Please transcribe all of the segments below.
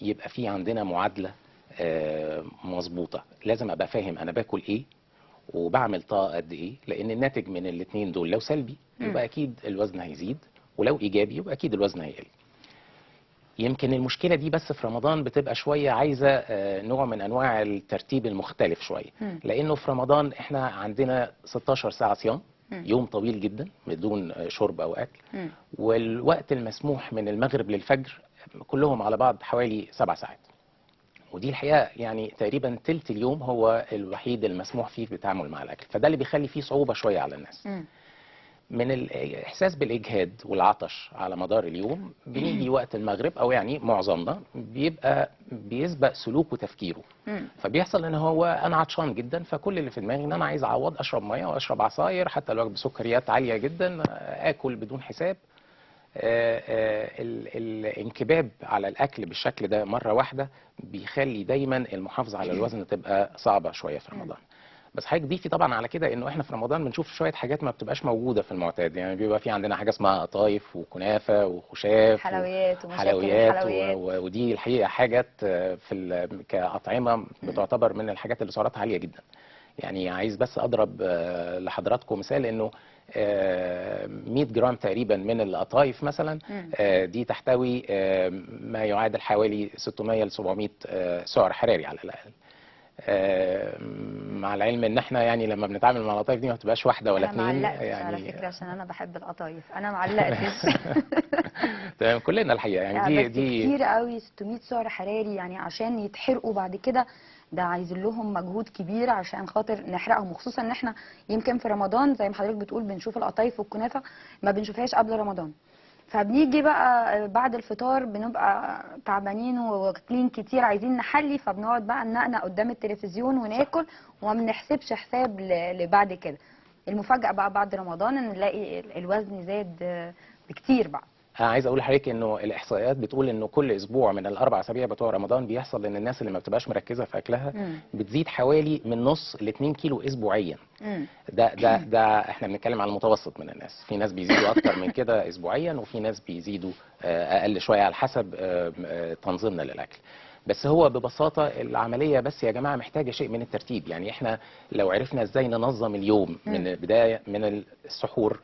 يبقى في عندنا معادلة مظبوطة. لازم ابقى فاهم انا باكل ايه وبعمل طاقة قد ايه، لان الناتج من الاثنين دول لو سلبي يبقى اكيد الوزن هيزيد، ولو ايجابي يبقى اكيد الوزن هيقل. يمكن المشكلة دي بس في رمضان بتبقى شوية عايزه نوع من انواع الترتيب المختلف شوية، لانه في رمضان احنا عندنا 16 ساعة صيام، يوم طويل جدا بدون شرب او اكل، والوقت المسموح من المغرب للفجر كلهم على بعض حوالي 7 ساعات، ودي الحقيقة يعني تقريبا تلت اليوم هو الوحيد المسموح فيه بالتعامل مع الاكل، فده اللي بيخلي فيه صعوبة شوية على الناس. من الاحساس بالاجهاد والعطش على مدار اليوم بنيجي وقت المغرب، او يعني معظمنا بيبقى بيسبق سلوكه وتفكيره، فبيحصل ان هو انا عطشان جدا، فكل اللي في دماغي ان انا عايز اعوض، اشرب مية واشرب عصاير، حتى لو بسكريات عالية جدا، اكل بدون حساب. الانكباب على الاكل بالشكل ده مرة واحدة بيخلي دايما المحافظة على الوزن تبقى صعبة شوية في رمضان. بس حضرتك ضيفي طبعا على كده انه احنا في رمضان بنشوف شوية حاجات ما بتبقاش موجودة في المعتاد، يعني بيبقى في عندنا حاجة اسمها قطايف وكنافه وخشاف حلويات ومشاكل حلويات، ودي الحقيقة حاجات في كاطعمه بتعتبر من الحاجات اللي سعراتها عالية جدا. يعني عايز بس اضرب لحضراتكم مثال انه 100 جرام تقريبا من القطايف مثلا دي تحتوي ما يعادل حوالي 600 ل 700 سعر حراري على الاقل. مع العلم ان احنا يعني لما بنتعامل مع القطايف دي ما بتبقاش واحدة ولا اتنين. انا معلقتش يعني على فكرة، عشان انا بحب القطايف، انا معلقتش. تمام، كلنا الحقيقة يعني دي كتير قوي 600 سعر حراري، يعني عشان يتحرقوا بعد كده ده عايزين لهم مجهود كبير عشان خاطر نحرقهم، وخصوصا ان احنا يمكن في رمضان زي ما حضرتك بتقول بنشوف القطايف والكنافه ما بنشوفهاش قبل رمضان، فبنيجي بقى بعد الفطار بنبقى تعبانين وواكلين كتير عايزين نحلي، فبنقعد بقى ننقنق قدام التلفزيون وناكل وما بنحسبش حساب لبعد كده. المفاجأة بقى بعد رمضان ان نلاقي الوزن زاد بكتير بقى. انا عايز اقول لحضرتك انه الاحصائيات بتقول انه كل اسبوع من الاربع اسابيع بتوع رمضان بيحصل ان الناس اللي ما بتبقاش مركزه في اكلها بتزيد حوالي من نص ل 2 كيلو اسبوعيا. ده ده ده احنا بنتكلم على المتوسط من الناس، في ناس بيزيدوا اكتر من كده اسبوعيا، وفي ناس بيزيدوا اقل شوية على حسب تنظيمنا للاكل. بس هو ببساطة العملية بس يا جماعة محتاجه شيء من الترتيب، يعني احنا لو عرفنا ازاي ننظم اليوم من البداية، من السحور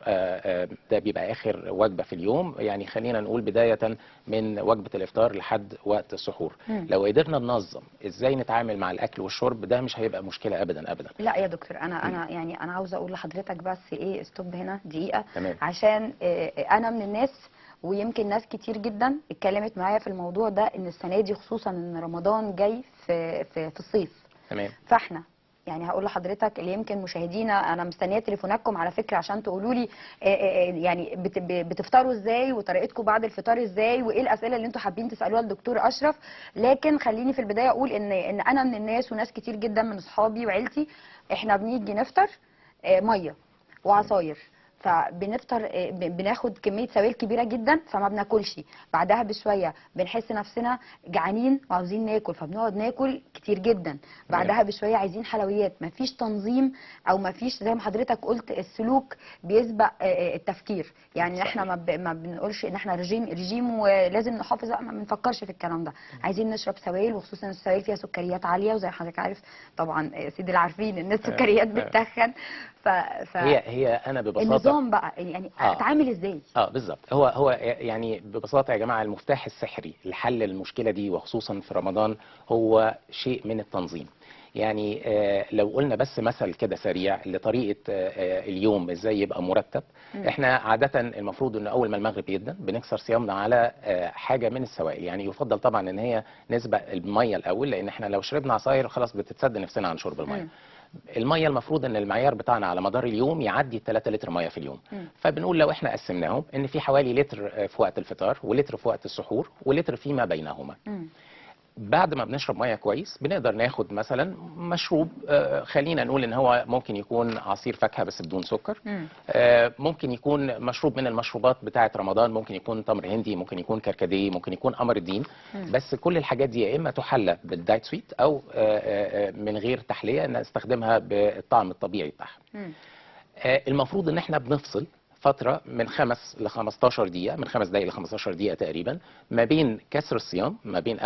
ده بيبقى اخر وجبة في اليوم، يعني خلينا نقول بداية من وجبة الافطار لحد وقت السحور، لو قدرنا ننظم ازاي نتعامل مع الاكل والشرب ده مش هيبقى مشكلة ابدا ابدا. لا يا دكتور، انا يعني انا عاوزه اقول لحضرتك بس ايه، stop هنا دقيقة. تمام. عشان انا من الناس ويمكن ناس كتير جدا اتكلمت معايا في الموضوع ده، ان السنة دي خصوصا ان رمضان جاي في في, في الصيف. تمام. فاحنا يعني هقول لحضرتك اللي يمكن مشاهدينا، انا مستنيه تليفوناتكم على فكرة عشان تقولوا لي يعني بتفطروا ازاي وطريقتكم بعد الفطار ازاي، وايه الاسئلة اللي انتم حابين تسالوها للدكتور اشرف. لكن خليني في البداية اقول ان انا من الناس وناس كتير جدا من اصحابي وعيلتي احنا بنيجي نفطر مية وعصاير، فبنفطر بناخد كمية سوائل كبيرة جدا فما بناكلش، بعدها بشوية بنحس نفسنا جعانين وعاوزين ناكل فبنقعد ناكل كتير جدا، بعدها بشوية عايزين حلويات. مفيش تنظيم، او مفيش زي ما حضرتك قلت السلوك بيسبق التفكير، يعني احنا ما بنقولش ان احنا رجيم ولازم نحافظ، لا ما بنفكرش في الكلام ده. عايزين نشرب سوائل، وخصوصا السوائل فيها سكريات عالية، وزي حضرتك عارف طبعا سيدي العارفين ان السكريات بتتخن. هي انا ببساطة النظام بقى يعني اتعامل ازاي؟ بالظبط. هو يعني ببساطة يا جماعة المفتاح السحري لحل المشكلة دي وخصوصا في رمضان هو شيء من التنظيم. يعني لو قلنا بس مثل كده سريع لطريقه اليوم ازاي يبقى مرتب. احنا عادة المفروض ان اول ما المغرب يبدا بنكسر صيامنا على حاجة من السوائل، يعني يفضل طبعا ان هي نسبق المية الاول، لان احنا لو شربنا عصاير خلاص بتتسد نفسنا عن شرب المية. المية المفروض ان المعيار بتاعنا على مدار اليوم يعدي 3 لتر مية في اليوم. فبنقول لو احنا قسمناهم ان في حوالي لتر في وقت الفطار ولتر في وقت السحور ولتر فيما بينهما. بعد ما بنشرب مية كويس بنقدر ناخد مثلا مشروب، خلينا نقول ان هو ممكن يكون عصير فاكهة بس بدون سكر، ممكن يكون مشروب من المشروبات بتاعه رمضان، ممكن يكون تمر هندي، ممكن يكون كركديه، ممكن يكون قمر الدين. بس كل الحاجات دي يا اما تحلى بال diet sweet او من غير تحلية نستخدمها بالطعم الطبيعي بتاعها. المفروض ان احنا بنفصل فترة من 5 ل 15 دقيقة، من 5 دقائق ل 15 دقيقة تقريبا، ما بين كسر الصيام، ما بين